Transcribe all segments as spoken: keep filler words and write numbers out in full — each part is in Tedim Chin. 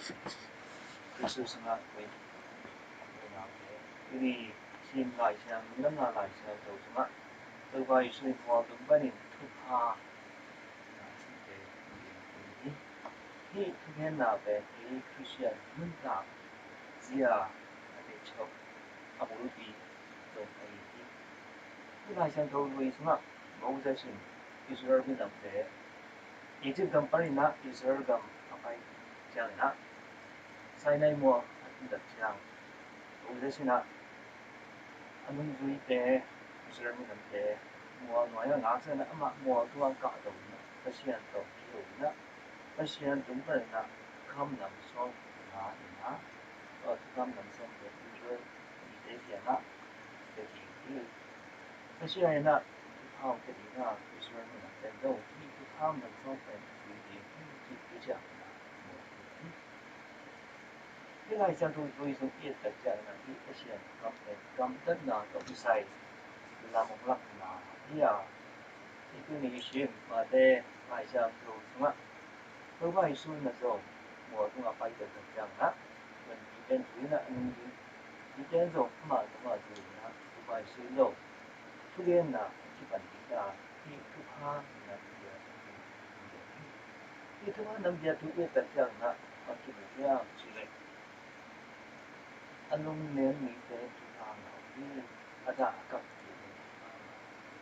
Jesuh sungah koih, koih naute, tuni Sim Lai Siangtho, Lungdamna Lai Siangtho sungah Topa Jesuh in mual tung panin thupha na site hi. Hih thukhenna pen ei Khristian nuntak zia a teichok a bulpi zong ahi hi. Hih Lai Siangtho lui sungah Moses in Israel minamte Egypt gam panin ah Israel gam a pai ciangin ah Sinai mual a tun tak ciang Moses in ah a nungzuite, Israel minamte mual nuai ah ngaksak in ah amah mual tungah kahto in ah Pasian tawh kihel in ah Pasian tung panin ah thukham lam sawm nga in ah, thukham lam sawm pen Israel mite kiangah pia ding hi. Pasian in ah thupha hong pia ding a, Israel minamte zong hih thukham lam sawm pen zui ding hi, cih kician in ah mual hi. Hih Lai Siangtho lui sung i et tak ciangin ah hih Pasian thukham pen gamtatna tawh kisai lam hong lakna hi a, hih tuni i sim Mate Lai Siangtho sungah Topa Jesuh in ah zong mual tungah pai tak ciangin ah, mipite in zui in ah, a nungzuite in zong ama tungah zui in ah, Topa Jesuh in zong thugenna kipan ding a, hih thupha na bia, hih thupha na bia thu i et tak ciangin ah bang kimu hiam cih leh a lungnem mite thupha ngah uh hi. A dah a kap mite thupha ngah uh hi.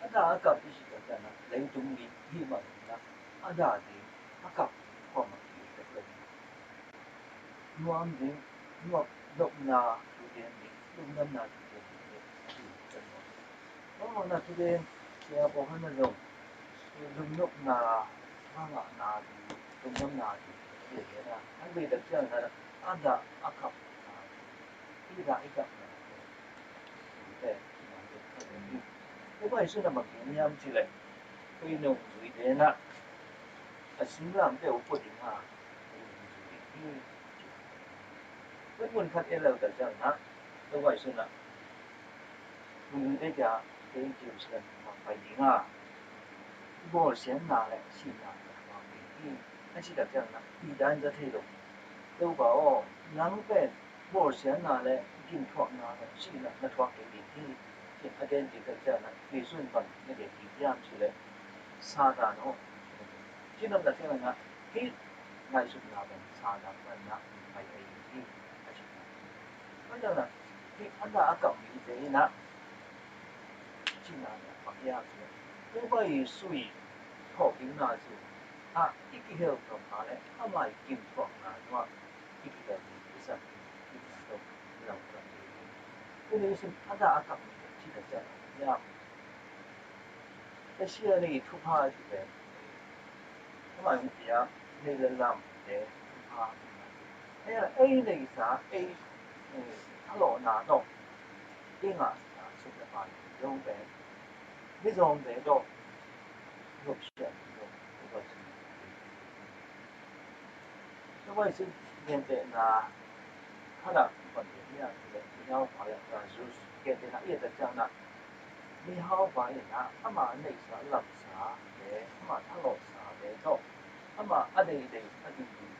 A dah a kap i cih tak ciangin ah leitung mi hih bangin ah a dah ding, a kap ding kuamah kihel lo hi. Nuam ding, nuam, nopna thu gen ding, lungdamna thu gen ding hi. Bangmah na thu gen, sia pawlkhat na zong lungnopna, thangahna ding, lungdamna ding hi. An vei tak ciangin ah a dah a kapna, i dah i kapna, Topa Jesuh in bang gen hiam cih leh, koi nungzuite in ah a singlamteh uh pua ding a, koi nungzui ding hi. Koi mun khat en lo tak ciangin ah Topa Jesuh in ah nungzuite kiangah, kei Jerusalem mah pai ding a, bawlsiatna le sihna ka thuak ding hi, a cih tak ciangin ah Peter in za thei lo, Topa aw, nang pen bawlsiatna le gimthuakna le sihna na thuak kei ding hi, ci-in a gen kik tak ciangin ah Jesuh in bang na gen kik hiam cih leh, Satan aw, ci-in a gen tak ciangin ah hih ngaihsutna pen Satan panin ah pai ahi hi, a ci. Tua ciangin ah hih a dah a kap mite in ah cihna pen bang hiam cih leh, Topa Jesuh i thawhkikna sung ah i kihel nopna le ama i gimthuakna sungah i kihel ding i sak ding, i kihel ding i lau ding. Tuni i sim a dah a kap mite cih tak ciangin ah Pasian i thupha cih pen amah hong pia, nei le lamte thupha. Ei, ei neihsa, ei, eh, thalawhna tawh i ngahsa sum le pai zong pen mizawngte tawh nopsiat zong, Topa Jesuh gentehna khat ah bang gen hiam cih leh, mihaupa le Lazarus gentehna i et tak ciangin ah, mihaupa in ah ama neihsa lamsa le ama thalawhsa le tawh ama a deidei a dingding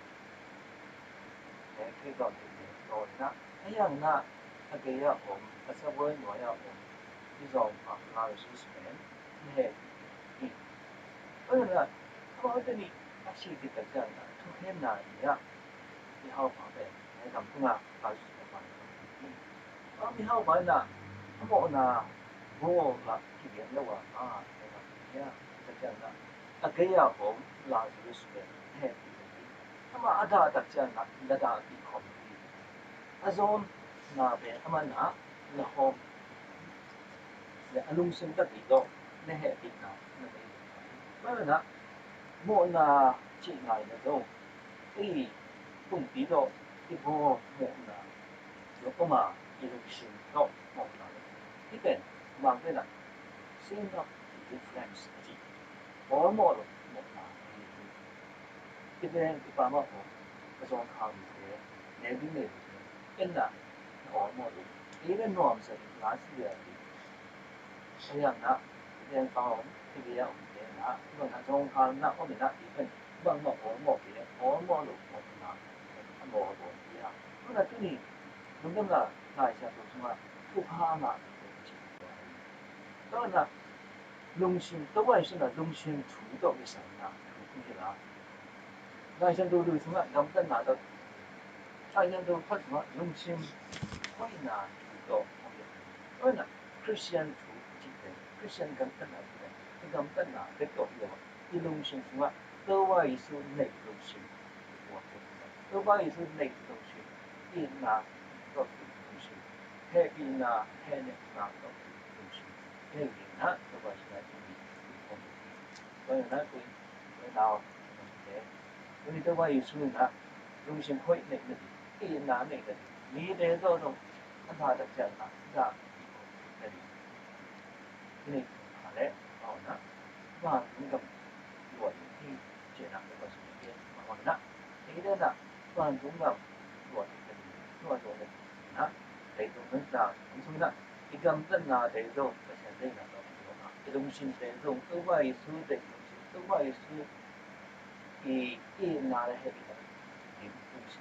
le theizawn dingding tawh in ah, a hiang in ah a gei ah om, a sabuai nuai ah om mizawngpa Lazarus pen na heh ding hi. Tua in ah amaute nih a sih khit tak ciangin ah thukhenna ni ah mihaupa pen na heh tam ding a, Lazarus pen pai tam ding hi. A mihaupa in ah a mawhna bawl ah kilian lo a, a, na heh tam ding a, tak ciangin ah a gei ah om Lazarus pen na heh ding hi. Amah a dah tak ciangin ah na dahpih khawm hi. A zawnna pen amah in ah na hawm le a lungsim takpi tawh na hehpihna na nei. Tua in ah mawhna cih ngai na zong, ei pumpi tawh i bawl mawhna zong om a, i lungsim tawh mawhna zong. Hih pen Mangkam in ah sin of indifference a ci, awlmawh loh mawhna ahi hi. I veng i pam ah om a zawngkhal mite, neu ding nei lote en ah na awlmawh lo. Ei le nuamsa ding la sia ding. A hiang ah i veng pam ah om, i veng ah om te na, i veng ah zawngkhal na om in ah i veng bangmah awlmawh kei le awlmawh lo. Lungdamna Lai Siangtho sungah thupha a ngah, tua in ah lungsim, Topa Jesu in ah lungsim thu tawh kisai in ah thu hi a, Lai Siangtho Lui sungah gamtatna tawh, Lai Siangtho Khat sungah lungsim hoihna thu tawh, tua in ah Khristian thu cih pen, Khristian gamtatna cih pen i gamtatna bek tawh hi lo a, i lungsim sungah Topa Jesu neih lungsim, Topa Jesu neih lungsim, itna tawh kituak lungsim, hehpihna, hehneihna tawh kituak lungsim, hehpihna, Topa Jesu in ah cih pen, tua in ah tui, tua in ah tuni Topa Jesu in ah lungsim hoih neih nading, itna neih nading, mite tawh zong a tha tak ciangin ah dah nading i neih pha leh, a, vantung gam luah ding hi, ci-in ah Topa Jesu in ah, mite in ah vantung gam luah ding nading, luah ding nading in ah, leitung nuntak hong sung in ah i gamtatnate zong Pasian deihna tawh kituak a, i lungsimte zong Topa Jesu deih lungsim, Topa Jesu i itna le hehpihna ding lungsim